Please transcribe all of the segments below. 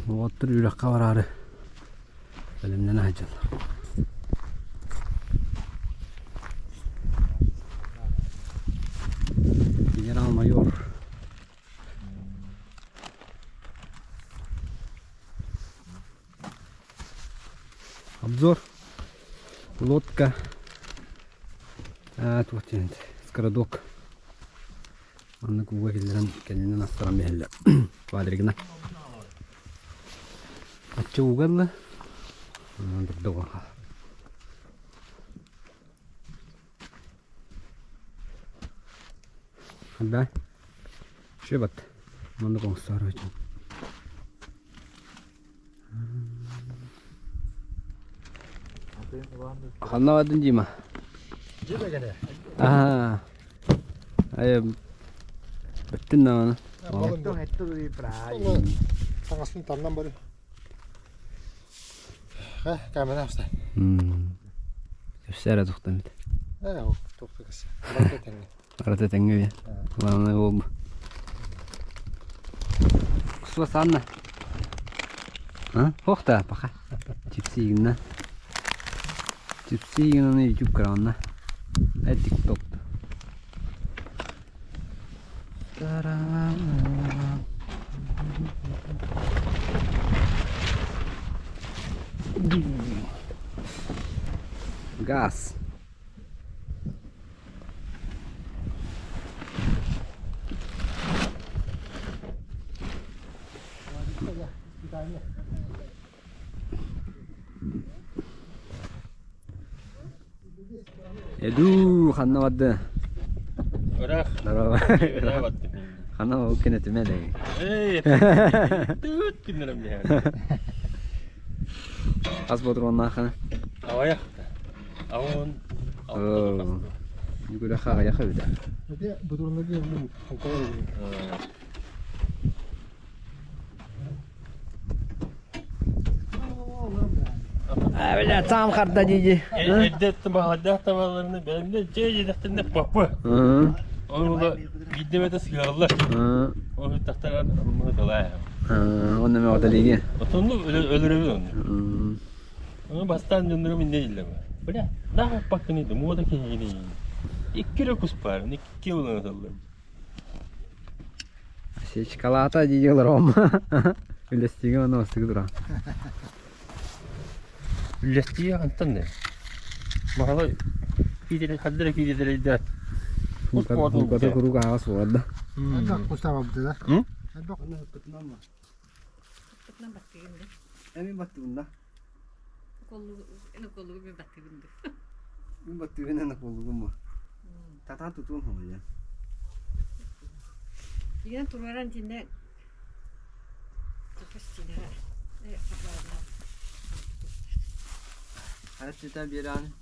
Уолаттар үрэххэ бараары бэлэмнэнэ сылдьаллар. Генерал-майор Обзор лодка туох диэн скородок Маннык ууга киллэрэн кэннинэн астаран биһэллэр квадригына. Ачча ууга ылла. Дурда Да. Шөбат. Маннык оҥостоор өтүн. Ханна бардын Дима? Аа. Айа бөттүн даҕаны. Таҥасын таннан бары. Ха, камера авста. Кэпсээ эрэ тухтаммыт. Ээ, туохта кэсэ. Барыта тэҥҥэ. Барыта тэҥҥэ бе. Главное ол. Кусула санна. А? Хохта пока. Чипсигинна. Чипсигинаны YouTube каналына. Э TikTok. Газ. Эдүү ханна барды? Ыраах. Ыраах барды. Ханна ол кэнэ түмэ дэгин. Эй, түт күннэрем диһэ. Хас ботуруоннааххына? Аҕыйах. Аҕын Нүгүрэх аҕыйах эбит. Бля, сам харда дии. Эрдэ баҕардаах табаларына бэйэмдэ дьэ дьиэтэхтэринэ папа. Ол биирдэ сыаллар. Ол тахтар мыһыталаа. Онно ме оталиги. Отонну өлөрөбүн онну. Ону бастаан дьоннорум иннэ дииллэр. Бля, наах аппаккыный да, муода киһигиний. Икки эрэ кус баар, икки ылан ыталлар. Сечкалаата дии олором. Үлэстигэ ону астыгы тура. Үлэстигэ хантан да. Баһылай киитэлэ хаддара киитэлэйдэ. Хуката куруук ааҕа суоҕар да. Элбэх кустаабабыт да. Элбэх. Эмин баттыбын да. Коллугу мен баттыбын да. Мин баттыбын ана коллугум. Татаан тутуом хомуйан. Дигэн тураран динне тупастинара. Хараттыта биэран.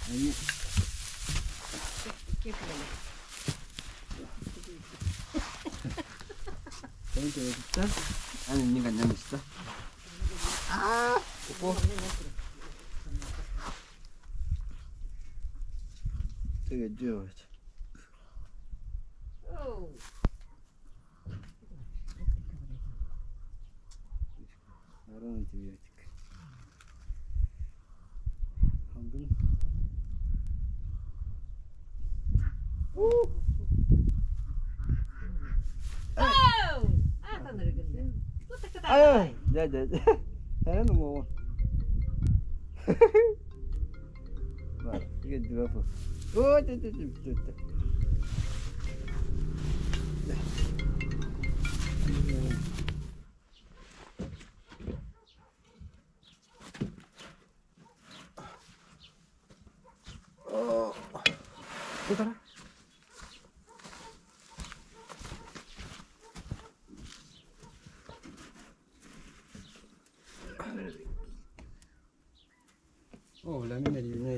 Эми Сен төбөтүттэн эн инник анньан истэ. Аа, Төгөддүө Нарон антибиотик. Алдым. Ай, дьэ дьэ дьэ. Эн уҥуоҕун. Бар, тигеддибэ О, дьэ дьэ дьэ дьэ. Тутара. О, бля, мин эрийбинэ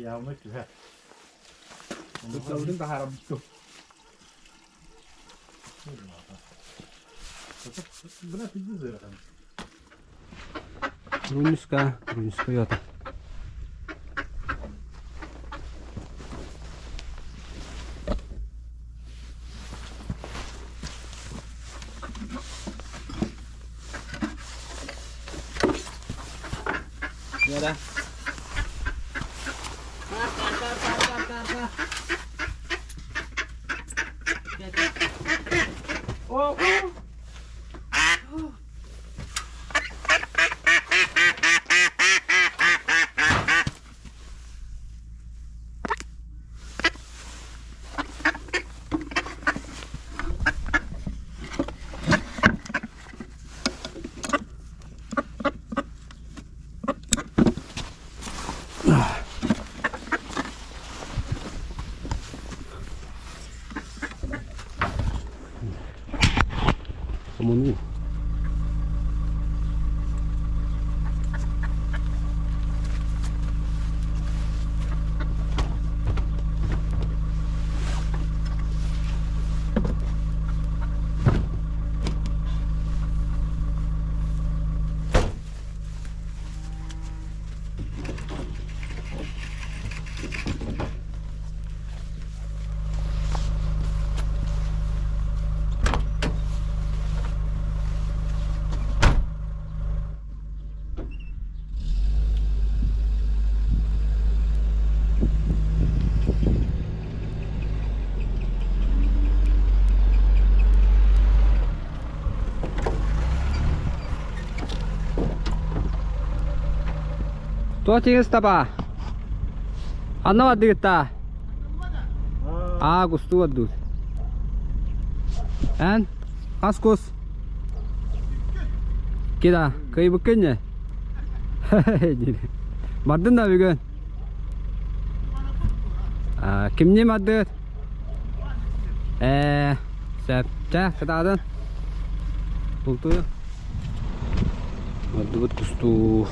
Явно түһэ. Тутталбытын таһаарабыт. Бына пиздец ыарахан. Руньуска, Руньуска йота. Yara. Хомунуу. Туох тигис таба? Ханна бардыгытта? Аа, кустуу бардыбыт. Эн? Хас кус? Кида, кыйбыккын не? Бардын да бүгүн? Кимни бардыгыт? Ээ, сөп. Чэ, кытаатын. Бултуйу. Бардыбыт кустуу.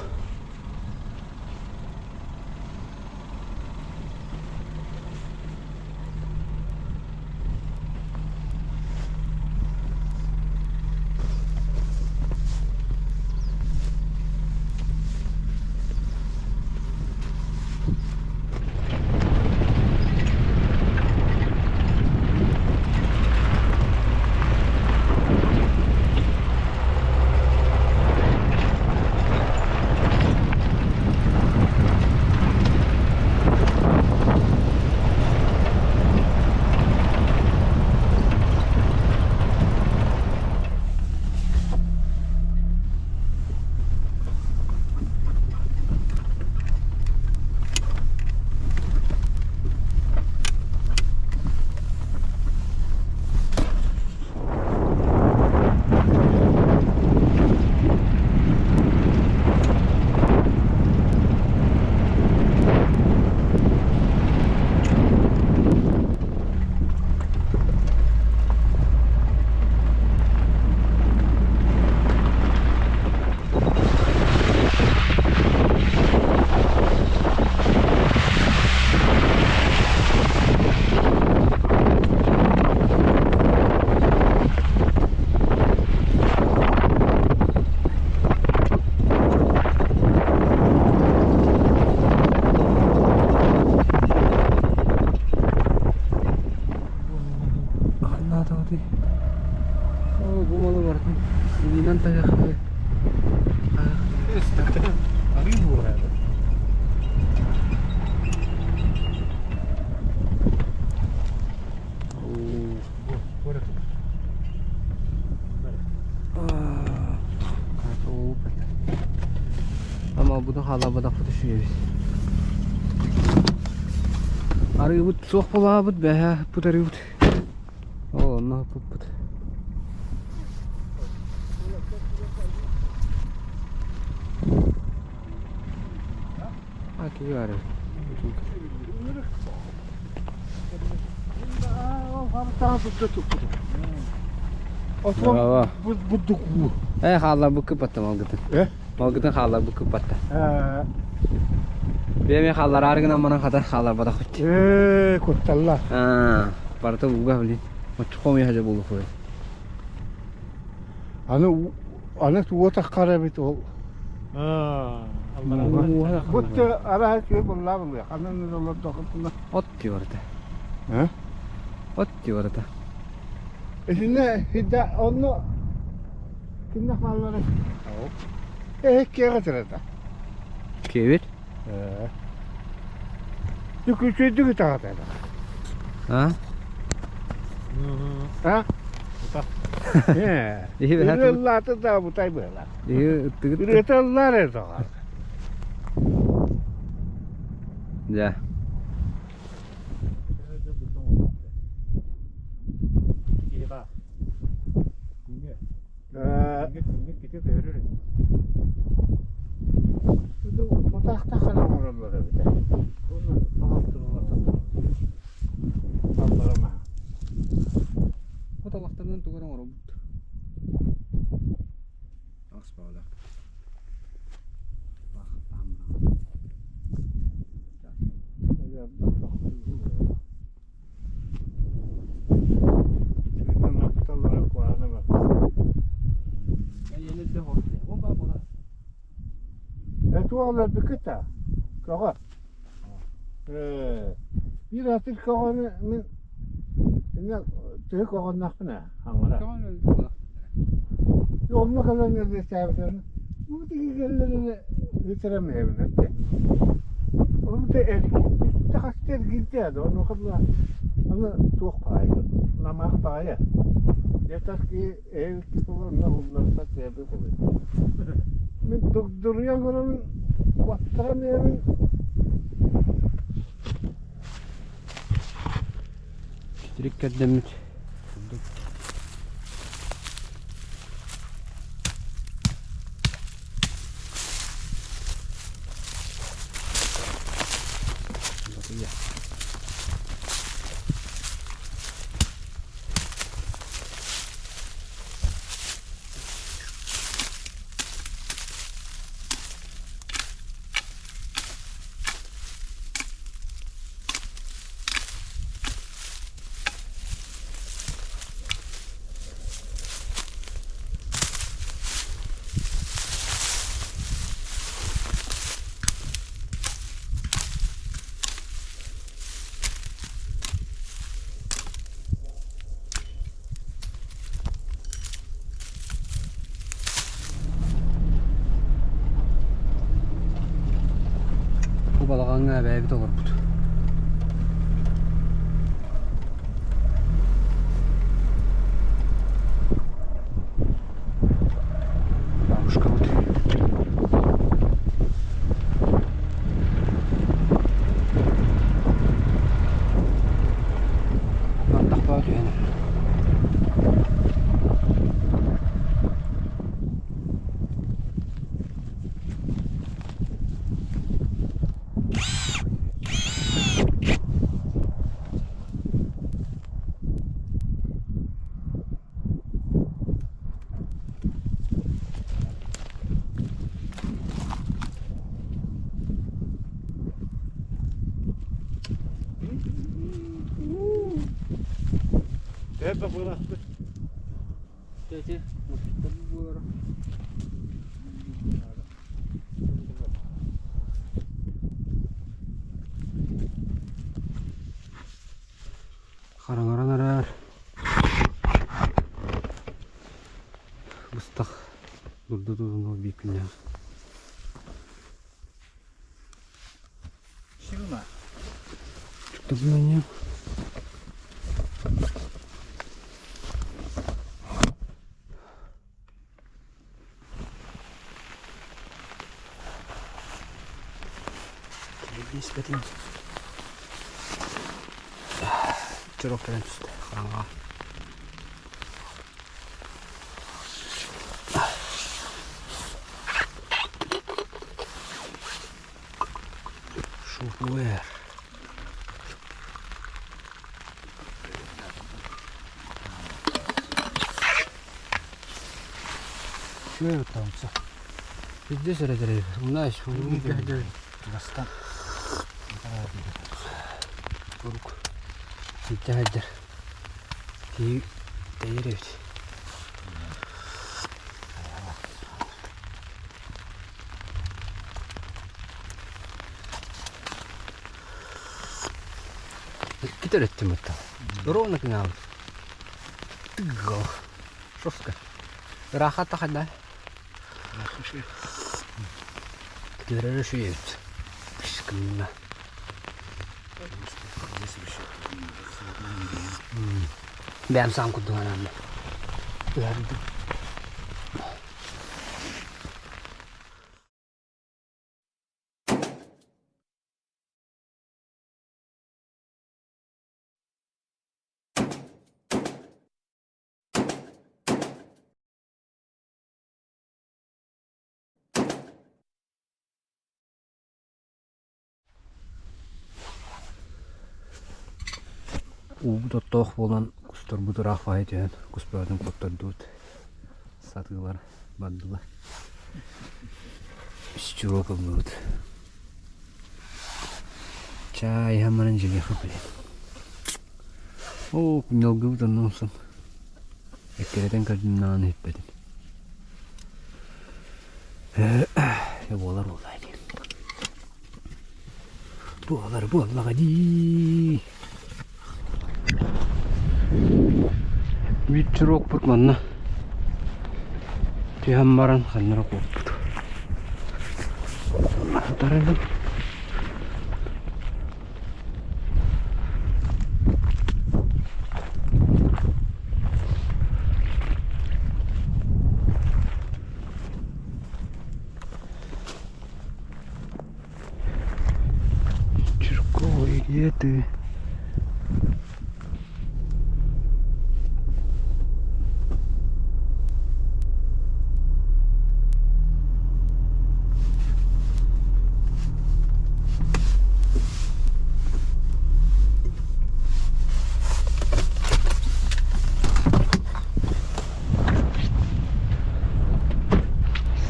Оо, бу малы барытын илиинэн тайахтыы. Арыы буолар. Ама буду хаалаабатахпыт үчүгэйбит. Арыыбыт суох буолаабыт бэһэ ыппыт арыыбыт. Ол онно ыппыппыт. А киһи баар эбит. Браво. Э хаалларбыккы патта малгытын. Э? Малгытын хаалларбыккы патта. Бэйэм хааллараары гынан баран хата хаалларбатахпыт. Ээ, кутталлар. Аа, барыта ууга блин. Оччоҕо миэхэ дьэ буолуохуй. Аны аны уот аххар эбит ол. Бутта араһа үчүгэй буллаа булуя. Ханан олордохпуна. От дии барыта. Э? От дии барыта. Итиннэ хидда онно киннэх бааллара. Э, киэҕэ тирата. Киэбит? Э. Үчүгэйдик ытаҕат этэ. А? А? Э. Ырыаллаата да бутай быһалаах. Иһи ыттыгыт. Ырыата ыллаар эрэ тоҕо. Дьэ. Тутаахтах оҥороллор эбитэ. Хотолохторунан тугу эрэ оҥоробут. Аҕыс баҕалаах. Туох көҕө. Биир атыр көҕөнү мин төһө көҕөннөхпүнэ хаҥара. Онно кэлэн эрдэстээбитин бу тиги кэллэринэ бүтэрэмэйэбин этте. Onu da хаста эргийдэ да ону хатла аны туох баайы намаах баайа. Дьэ ки эйки на улларса тэби кулай. Мин дугдуруйан көрөмүн куаттаран эбин Титирик кэрдэммит. Бу балаҕаҥҥа эбээбит олорбут. Бабушкабыт. Бардахпаа түһэн. Это бырахпыт. Тете, Хараҥаран эрэр. Быстах дурда тутунуох биир күннээх. Чуктабынанья. Испэтин. Чорок кэлэн түстэ хараҥаҕа. Шуфуэр. Үчүгэй оттоомсо. Пиздец эрэ тэрийбит. Знаешь, Бастан. Куруук илдьэ сылдьар киһи тэйэр эбит. Икки төрөттүм оттон. Ровно кыҥаабыт. Тыгал. Жестко. Ыраахха тахайда. Төрөрө шүйэбит. Кышкынна. Бэйэм саам курдук анаанна. Ыһардым. Уубут оттоох буолан кустарбыт ыраах баҕайы түһэн куспутун куттардыбыт. Сатыылар бардылар. Үс ыллыбыт. Чаай иһэн баран дьиэлиэххэ блин. Оо, ньалгыбыт онно ылсан. Эккирэтэн көрдүм даҕаны иһиппэтим. Ээ, буолар буоллаҕа дии. Буолар буоллаҕа дии. Биир чуруокпут манна түһэн баран ханна эрэ куоппут. Сытар Чирковый, где ты?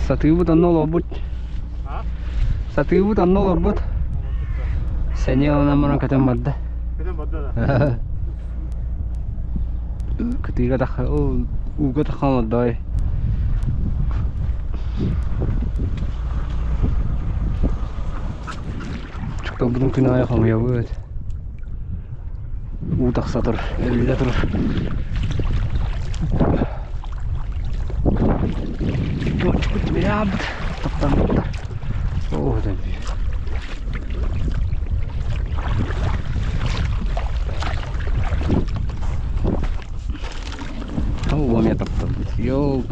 Сатыыбыт онно олорбут. Сатыыбыт онно олорбут. Сэниэ ылынан баран көтөн барда. Көтөн барда да. Кытыыга тахха, ууга таххан олордой. Чукталбытын күн аайы хомуйабыт. Уу тахса тур, эбиллэ тур. Туочукут тимирээбит, таптаммыттар. Оо, да Оо, эмиэ тапталбыт. Ёлк.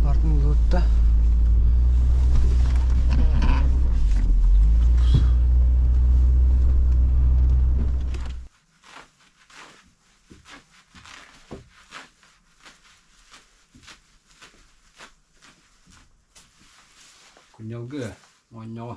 Артын улутта. Кунньалгы, моонньоҕо.